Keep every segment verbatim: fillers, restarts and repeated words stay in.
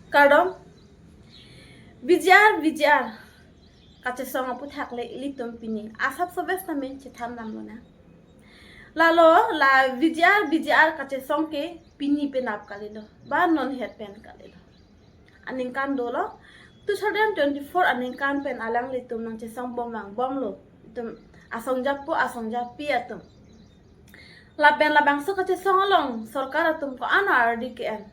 Kardom. V G R, V G R kachesong aputhak le ilitum pini asapso bes tame chethan damlonang. Lalo la V G R, V G R kachesong ke pini penap kalilo, ba non het pen kalilo. Aningkan dolo, two thousand twenty-four aningkan pen alanglitum nangchesong bom vangbomlo. Itum asong japo, asong japi atum. Lapen labangso kachesong along sorkar atum ko-an ardi ke-en.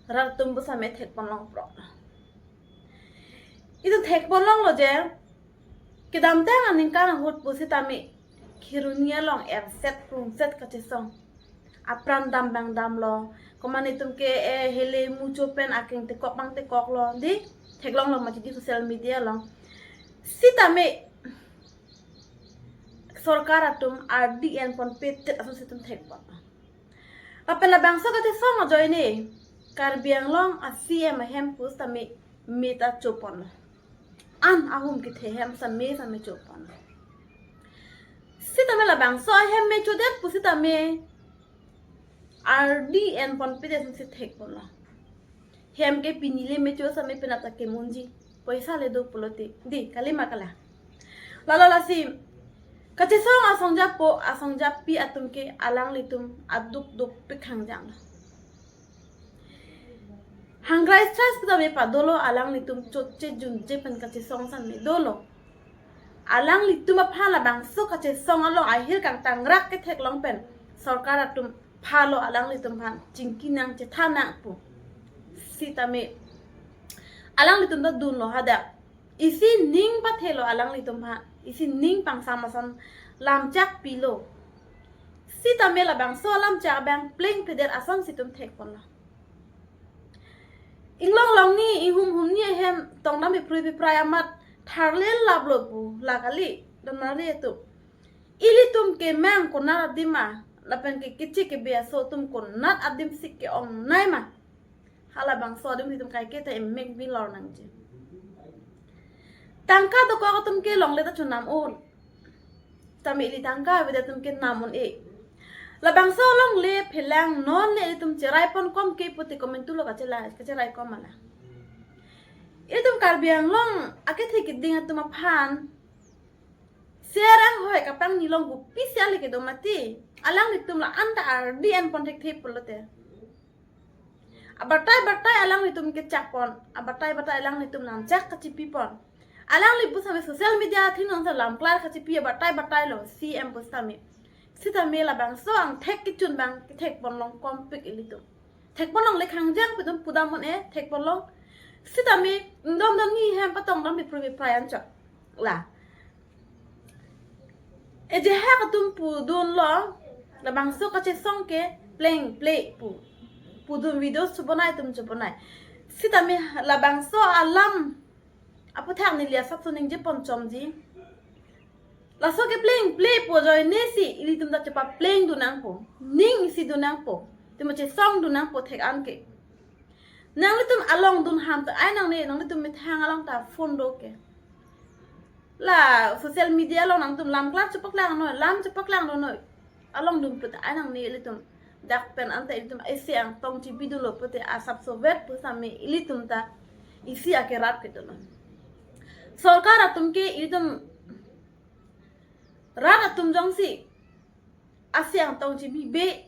Rat atum pusitame thekpon longprok. Itum thekpon longlo je, kedamtang aningkan ahut pusitame Kheroni along erset prungset kachesong. Apran dam bang damlo. Komat itum ke, eh, hele mucho pen akeng tekok bang tekoklo. Di, theklonglo mati di social media along. Sitame sorkar atum ardi enponpedet ason si itum thekpon. Lapen labangso kachesong ajoine Karbi Anglong a C M ahem pusitame me ta choponlo. An ahum kethe hem same same choponlo. Sitame labangso ahem me chodet pusitame ardi enponpedet si thekponlo. Hem ke pini le me cho same penap ta kemunji. Poisa le do pulote. Di, kalima kala. Lalo lasi kachesong asong japo, asong japi atum ke alanglitum aduk duk pik hangjang. Hangrai stress kita me padolo, alanglitum chotche junche pen kachesong same dolo. Alanglitum aphan labangso kachesong along ahir kangtangrak ketheklong pen sorkar atum phalo alanglitum aphan chingki nang chethan nang pu. Sitame alanglitum ta dunlo hadak. Isi ning pathelo alanglitum aphan. Isi ning pangsam ason lamchak pilo. Sitame labangso alamchak abang plengpedet ason si itum thekponlo. Inglong longni, inghum humni ahem tongdam biphrui biprai amat tharlel laplo pu la kali, don mari atum. Ilitum kemang konat adim ma, lapen ke keche kebe aso atum konat adim si ke-ongnei ma. Halabangso adim itum kaike ta emek bilor nangji. Tangka dokok atum ke longle ta chonam un. Tame ili tangka avedet atum ke nam un-e. Labangso longle phelang non le itum cherai pon kom ke pute komentu lo kachela, kacherai kom ala. Itum Karbi Anglong akethe keding atum aphan Serang hoi kapangni along kopisi ale kedo mati. Alanglitum la-an ta ardi enpon thekthe pulote. Abatai batai alanglitum kechakpon. Abatai batai alanglitum lamchak kachipipon. Alangli pusitame social media athe non sa lamklar kachipi abatai batai lo C M pusitame. Sitame labangso angthek kechun abang kethekpon long kompik ilitum. Thekpon longle khangjang pu itum pudam un-e, thekpon long. Sitame, indomdom ni hem patongdam biphrui biprai anchot. La. Ejehak atum pudunlo, labangso kachesong ke plengple pu. Pudun video chobonai atum chobonai. Sitame labangso alam aputhak neli asapso ningje pon chomji. Laso ke plengple pu ajoine si ilitum ta chepapleng dun nangpo. Ning isi dun nangpo. Itum chesong dun nangpo thek an ke. Nanglitum along dun ham ta ai nangne, nanglitum methang along ta phone do ke. La social media along nangtum lamklar chepaklang noi, lam chepaklang do noi. Along dun put ai nangne ilitum. Dak pen ante ilitum isi angtong chipidunlo pute asapso vet pusitame ilitum ta isi akerap kedo non. Sorkar atum ke ilitum rat atum jongsi isi angtong chipibe,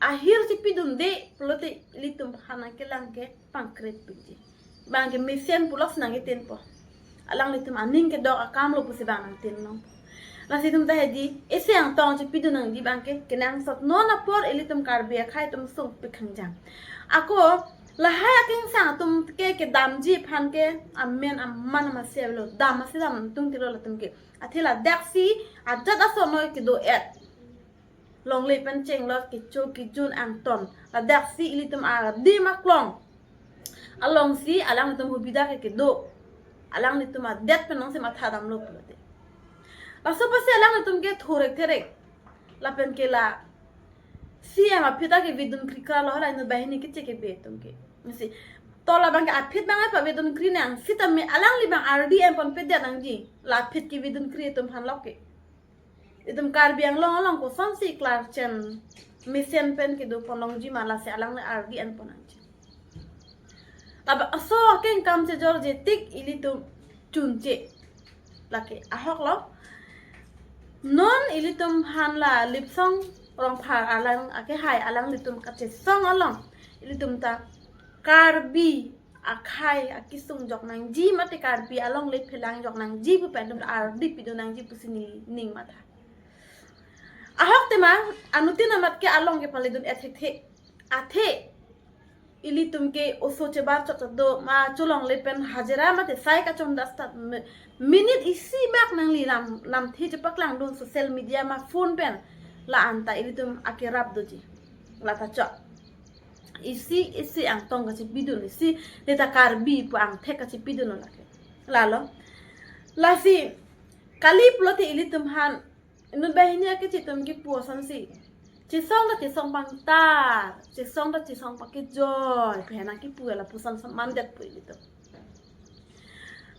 ahir chipidunde pulote ilitum aphan nangkelang ke pangkret piji. Bang ke mesen puloksi nangketenpo. Alanglitum aning kedok akamlo pusi bang nangtenlong. Lasi itum ta hedi, isi angtong chipidun nangji bang ke, kenangsot non apor ilitum Karbi akhei atum sungpik khangjang. Ako, lahai akingsang atum ke kedamji aphan ke, amen aman amatsi avelo, dam asi dam tung tilo latum ke. Athe ladaksi, ajat ason noi kedo-et. Longle pen chenglot kecho kejun angton. Ladaksi ilitum adim aklong. Alongsi alanglitum hubida ke kedo. Alanglitum adet pen nangsi matha damlo pulote. Laso apotsi alanglitum ke thurek therek. Lapen ke la C M aphi ta kevedun krikra lo hala inut banghini keche kebe atum ke. Mesi. To labang ke aphi abang ai pavedun kri nang. Sitame alangli abang ardi enponpedet nangji. La aphi kevedun kri atum aphan lok ke. Itum Karbi Anglong along kosonsi klarchen mesen pen kedo pon longji ma lasi alangli ardi enpon nangji. Taba aso akeng kam chejor jetik ilitum chunche. Lake ahok lo. Non ilitum aphan la Lipsong Rongphar alang akehai alanglitum kachesong along ilitum ta Karbi akhei akisung jok nangji mate Karbi alongle phelang jok nangji pu pen itum ardi pidun nangji pusi neli ning matha. Ahok tema anuttin amat ke along ke paledun et thekthe. Athe ilitum ke oso chebar chot chot do ma cholongle pen hajira mate sai kachon dastat me-, minute isi bak nangli lam, lamthe chepaklangdun social media ma phone pen la anta ilitum akerap doji. Lata chot. Isi isi angtong kachepidun, isi neta Karbi pu angthek kachepidun lake. Lalo. Lasi kali pulote ilitum aphan inut banghini akechitum kipu asonsi. Chesong ta chesong pangtar, chesong ta chesong pakejoi, pen nangkipu lapuson semandet pu ilitum.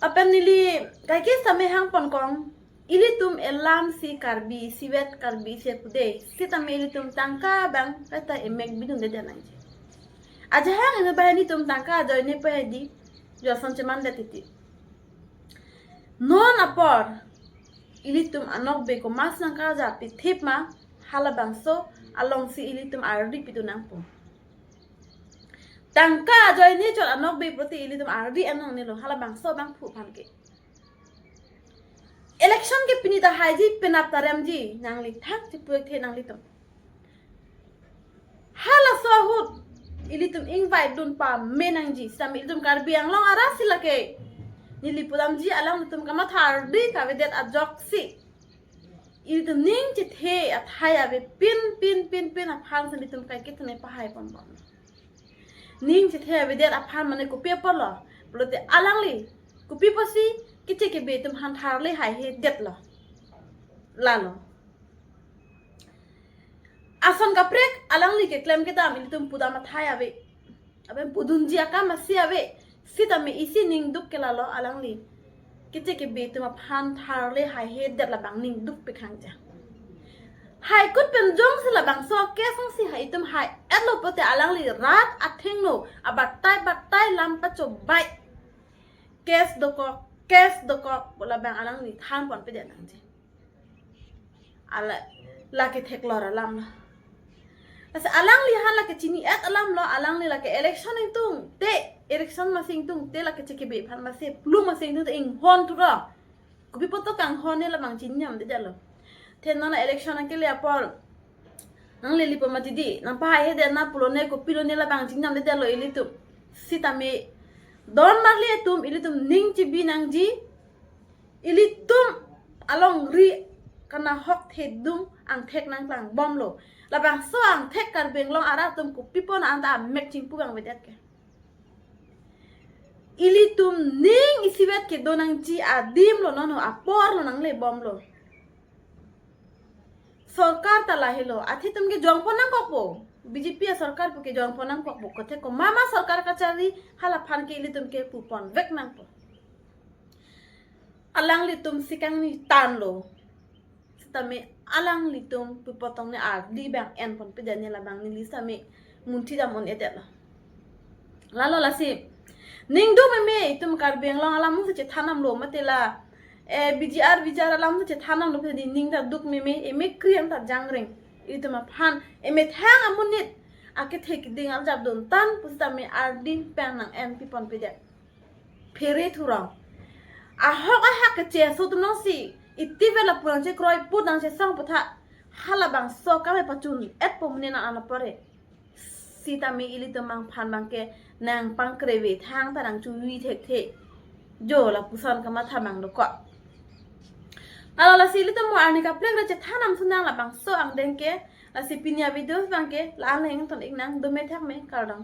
Lapen neli kaike sitame hangpon kong, ilitum elamsi Karbi isivet Karbi isivet pu dei, sitame ilitum tangka abang kaita emek bidundedet nangji. Ajahak inut banghini atum tangka ajoine pu hedi, jo ason chemandet titi. Non apor ilitum anokbe komas nangkarja pithip ma, halabangso alongsi ilitum ardi pidun nangpo. Tangka ajoine chot anokbe pulote ilitum ardi anong nelo, halabangso abangphu aphan ke. Election ke pini ta haiji, penap ta remji, nangli thang chepu thekthe nanglitum. Halaso ahut ilitum invite dun pame nangji, sitame ilitum Karbi Anglong arasi lake. Neli pudamji alanglitum kamatha ardi kavedet ajoksi ilitum ning chethe athai ave pin pin pin pin aphan si ilitum kaike tame pahai ponbom. Ning chethe avedet aphan mane kopi apotlo pulote alangli kopi pusi keche kebe atum aphan tharle haihedetlo. Lalo. Ason kaprek alangli keklem kedam ilitum pudam athai ave. Aben pudunji akam asi ave. Sitame isi ning duk ke lalo alangli keche kebe atum aphan tharle haihedet labang ning duk pekhangja. Haikut pen jongsi labangso case si hai itum hai-etlo pulote alangli rat athengno abatai batai lam pachobai. Case dokok, case dokok pu labang alangli than ponpedet nangji. Ala, lake theklor alam lo. Lasi alangli han lake chini-et alam lo, alangli lake election ingtungte, election masi ingtungte lake cheche kebe aphan masi, plum masi ingtungte inghon turo. Kopi poto kanghon ne labang chininedetlo. Then non election akele apor nangli lipo mati di, nangpahaihedet na pulo ne kopilo ne labang chininedetlo ilitum. Sitame don marli atum ilitum ning chebi nangji. Ilitum alongri kanahok thedung angthek nangklangbomlo. Labangso angthek Karbi Anglong arat atum kopi pon anta amek chingpu kangvedet ke. Ilitum ning isivet kedo nangji adim lo, nono apor lo nanglebomlo. Sorkar ta lahelo, athe itum ke jongpon nangkokpo. B J P asorkar pu ke jongpon nangkokpo. Kothe komat ma sorkar kachari halaphan ke ilitum ke puponvek nangpo. Alanglitum si kangni tanlo. Sitame alanglitum pu potong ne ardi bang enponpedet ne labang neli sitame munthi dam un-edetlo. Lalo lasi ning duk meme itum Karbi Anglong alam si chethan damlo mate la, eh, B G R, B G R alam si chethan damlo pedi ning ta duk meme, emekri an ta jangreng. Itum aphan emethang amonit akethe keding arjap dun tan pusitame ardi pang nang-enpiponpedet. Phere thurong. Ahok ahak keche aso atum nangsi itivet lapu nangchekroi put nangchesong putha halabangso kame pachun-etpo mene nang anapore. Sitame ilitum aphan bangke nangpangkreve thang ta nangchuvi thekthe. Jo lapuson kamatha mang dokok. Lalo lasi ilitum mo arni kaprek ra chethan damsun nang labangso angdeng ke, lasi pini avideos bangke la-an le ington-ik nang, dome thakme, kardom.